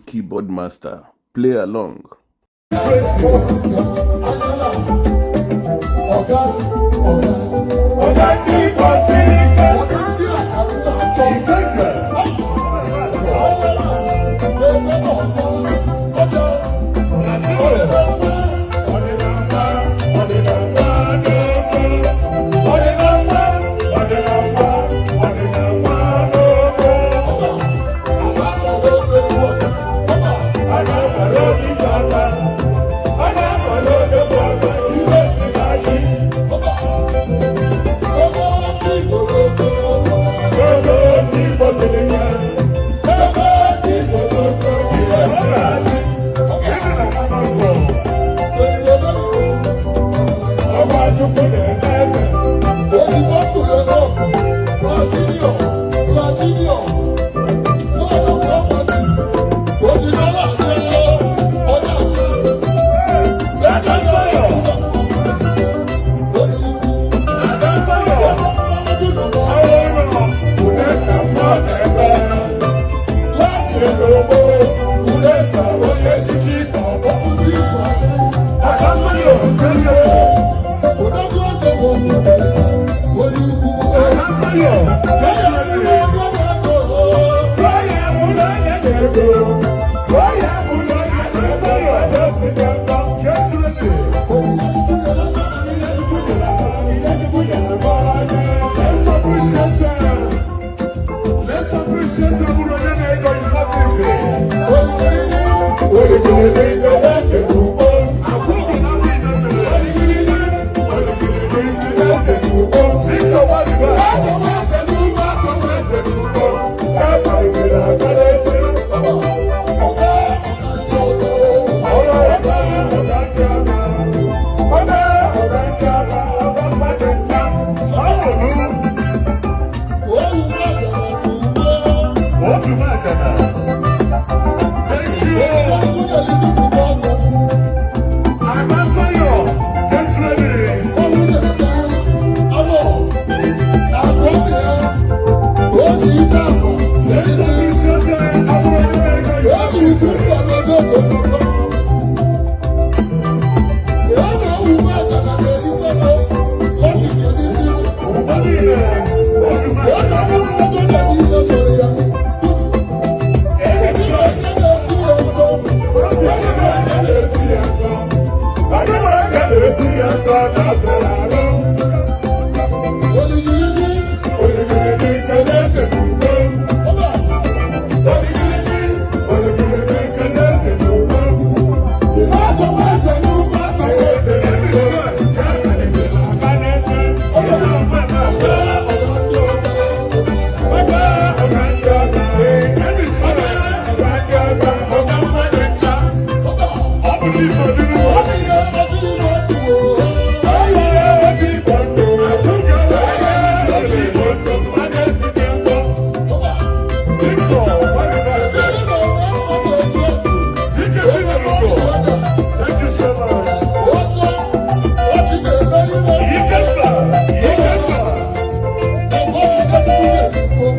keyboard master. Play along. Ọ̀gá, ọ̀gá, Ọ̀gá ndị Igbo siri ike. Ọ̀gá ndị a ka m na-achọ. Ikenga. Ọdịnala, ọdịnala n'ogo. Ọdịnala, ọdịnala, ọdịnala n'ogo. A na-akwado dike aka. A na-akwado odogwu aka. Iwe si na chi. Ogo ndị Igbo siri ike. Ogo ndị Igbo n'ogo. Iwe si na chi. Ọba Chukwu na-eme eze. Ada nsọyọ. Ada nsọyọ. Ọrụ ude ka mmụọ na-eme. Láti gbogbo ude ka onye echichi ka ọ bụ. Ada nsọyọ. Ada nsọyọ. Lọ́yà múlò yẹn lẹ́gbẹ̀ẹ́. Lọ́yà múlò yẹn lẹ́gbẹ̀ẹ́. Ada si ní ọkọ. Get ready. Let's appreciate them. Let's appreciate them. It's not easy. Thank you. Abasayo, get ready. Let's appreciate them. Thank you so much. Ikemba, Ikemba. Thank you.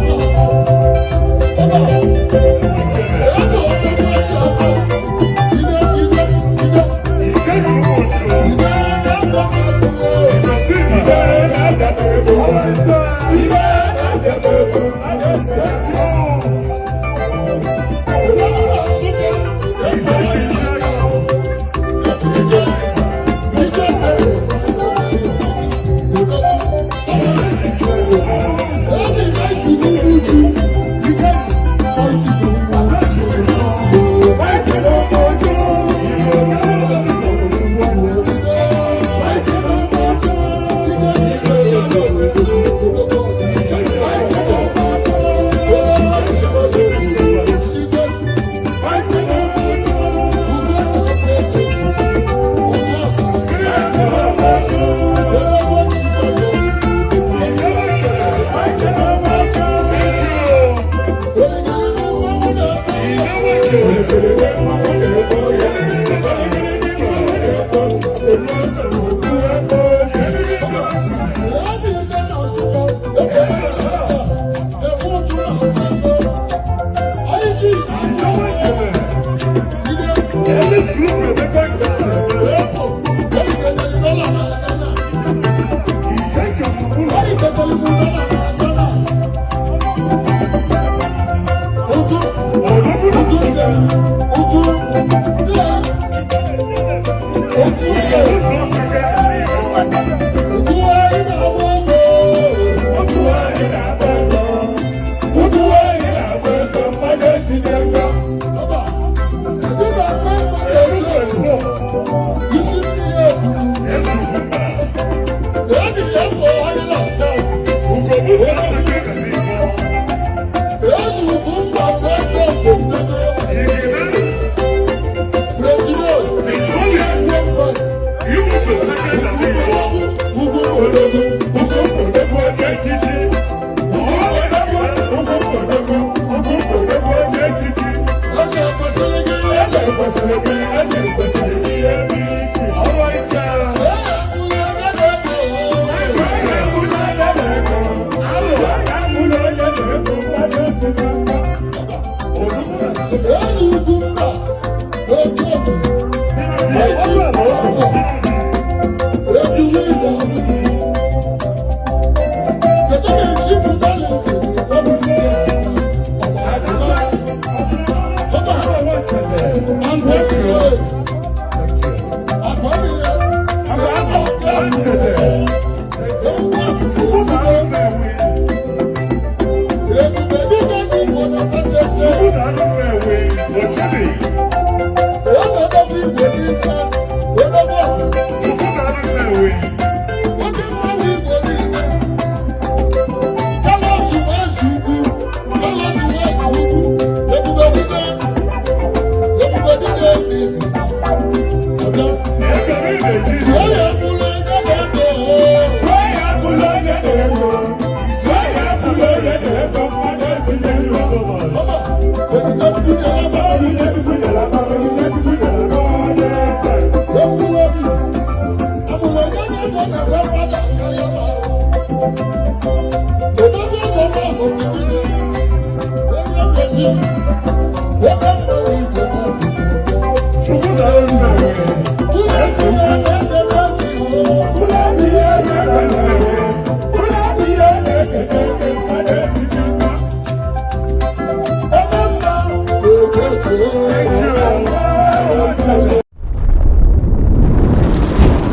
Thank you.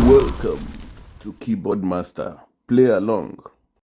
Welcome to Keyboard Master. Play along.